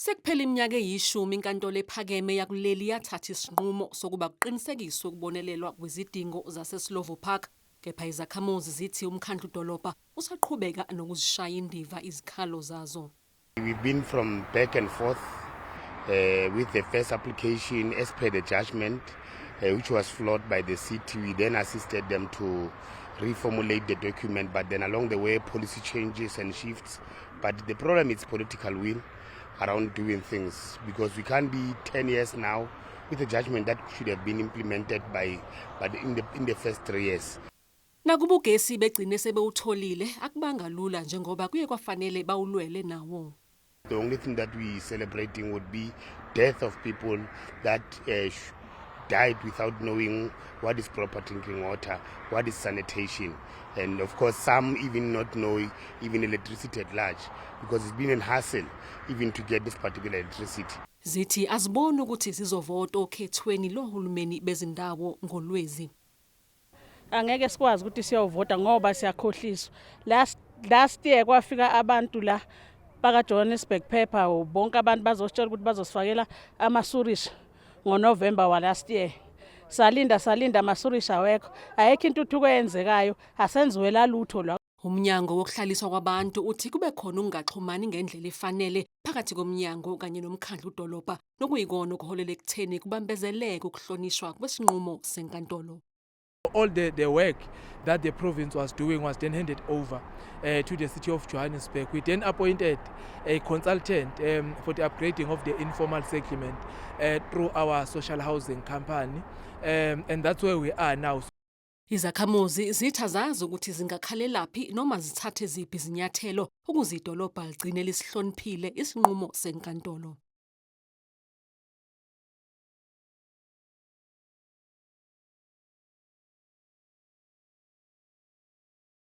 Sekuphela iminyaka eyishumi inkantolo ephakeme yakuleli yathatha isinqumo sokuba kuqinisekiswe ukubonelelwa kwezidingo zaseSlovo Park. Kepha izakhamuzi zithi umkhandlu dolobha usaqhubeka nokuzishaya indiva izikhalo zazo. We've been from back and forth with the first application as per the judgment, which was flawed by the city. We then assisted them to reformulate the document, but then along the way, policy changes and shifts. But the problem is political will around doing things, because we can't be 10 years now with a judgment that should have been implemented by, but in the first 3 years. Nakuba ugesi begcine sebewutholile, akubanga lula njengoba kuye kwafanele bawulwele nawo. The only thing that we celebrating would be death of people that died without knowing what is proper drinking water, what is sanitation, and of course some even not knowing even electricity at large, because it's been a hassle even to get this particular electricity. Zithi aziboni ukuthi zizovota okhethweni lohulumeni bezindawo ngoLwezi. Angeke sikwazi ukuthi siyovota ngoba siyakhohliswa. Last year kwafika abantu la baka Johannesburg Paper, bonke abantu bazositshela ukuthi bazosifakela ama-sewerage ngoNovember wa last year. Salinda, salinda, ama-sewerage awekho, ayikho intuthuko eyenzekayo, asenziwela lutho la. Umnyango wokuhlaliswa kwabantu uthi kube khona ukungaxhumani ngendlela efanele phakathi komnyango kanye nomkhandlu dolobha, nokuyikona okuholela ekutheni kubambezeleke ukuhlonishwa kwesinqumo senkantolo. All the work that the province was doing was then handed over to the city of Johannesburg. We then appointed a consultant for the upgrading of the informal settlement through our social housing company. And that's where we are now. Izakhamuzi zithi azazi ukuthi zingakhalelaphi noma zithathe ziphi izinyathelo ukuze idolobha ligcine lisihloniphile isinqumo senkantolo.